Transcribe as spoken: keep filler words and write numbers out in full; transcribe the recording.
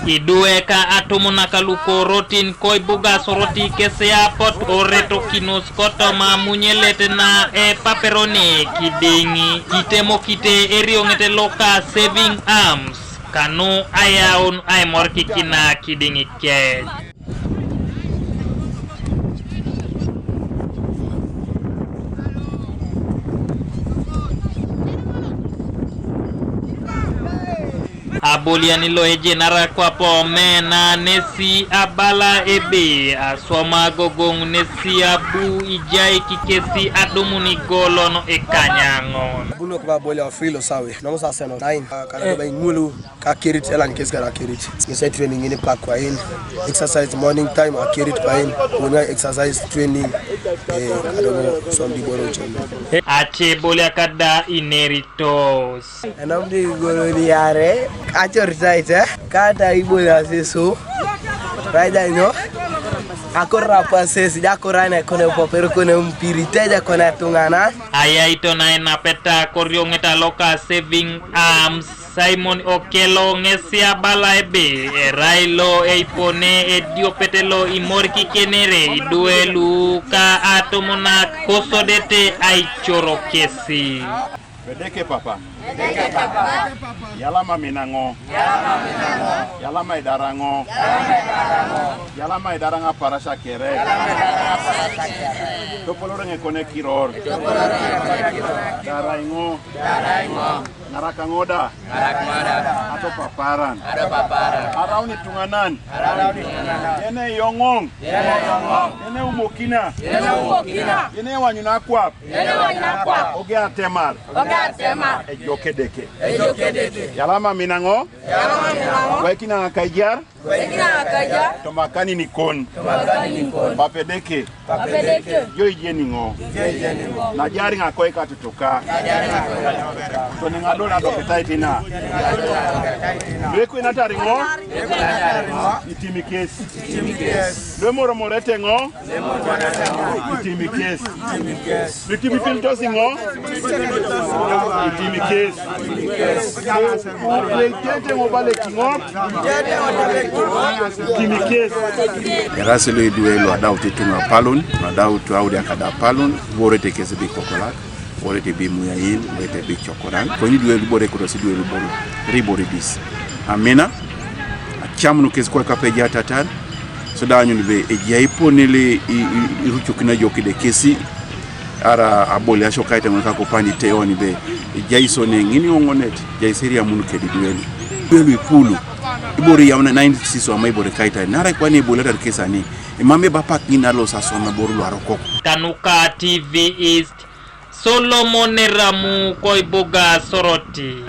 Idwe ka atumunak lu Korotin koibuga Soroti kesi apotu oretokinos kotoma amunyelet na epaperoni kidiŋ kitemokite erioŋet loka Saving Arms kanu ayaun aimorikikina kidiŋ kec. Abolian lo ejenara kwapo mena nesi abala ebe aswama agogoŋ nesi abu ijai kikesi adumun igolon ekanyaŋon. Bunok ba aboli ofilo sawe nomo saseno nain. Kana doba iŋulu. Ka kerit elan kes kara kerit. Ngese training ini pak kwain. Exercise morning time a kerit kwain. Wona exercise training. Eh, kadomo sombi boro chon. Ace bolia kada ineritos. Enam di goro di are. Kacor taita. Kata ibola seso. Raja ino. Akor apa ses jakor ane kone popero kone mpiri teja kone tungana. Ayaito na enapeta korioŋeta loka Saving Arms. Simon Okelo ŋesi abala ebe erai lo eipone ediopet lo imorikikenere idwe lu ka atumunak kosodete aicoro kesi. Pedeke papa. Yalama minaŋo. Yalama idaraŋo. Yalama idaraŋ aparasia kere. Topoloreŋ ekone kiror. Darai ŋo. Ŋarakaŋo da. Ŋarakaŋo da. Ato paparan. Ato paparan. Araun ituŋanan. Araun ituŋanan. Yene yoŋoŋ. Yene yoŋoŋ. Yene umokina. Yene umokina. Yene wanyun akwap. Yene wanyun akwap. Oge atemar. Oge atemar. Ejo kedeke. Ejo kedeke. Yalama minaŋo. Yalama minaŋo. Waikina akaijar. Toma kanin kon. Toma kanin kon. Papedeke. Papedeke. Jo ijeniŋo. Jo ijeniŋo. Najari ŋakoi katutuka. Najari ŋakoi katutuka. Toni ŋadol adoketait ina. Luekwinatari ŋo. Luekwinatari ŋo. Itimikes. Itimikes. Luemoromorete ŋo. Itimikes. Itimikes. Lutimipilitosi ŋo. Itimikes. Luitete ŋo balekiŋo. Itimikes. Erasi lo idwe lo adaut ituŋa palun, adaut audia kada palun, iborete kes bi kokolak, iborete bi muyayin, iborete bi cokoran. Konyi idwe lu ibore kotosi idwe lu iboro, riboridis. Amina. Acamunu kes kwape ejatatar. So da anyun be ejai ponele i, i, irucokina jo kede kesi. Ara aboliasio kaita ŋun kakopani teoni be ejai sone ŋini oŋonet, ejai seria mun kedi duelu. Duelu ipulu. Ibore yamna nain siso ama ibore kaita. Nara kwani eboliatar kesani. Emame bapak ŋin alos asoma boru luarokok. Kanuka T V East, Solomon Eramu koibuga Soroti.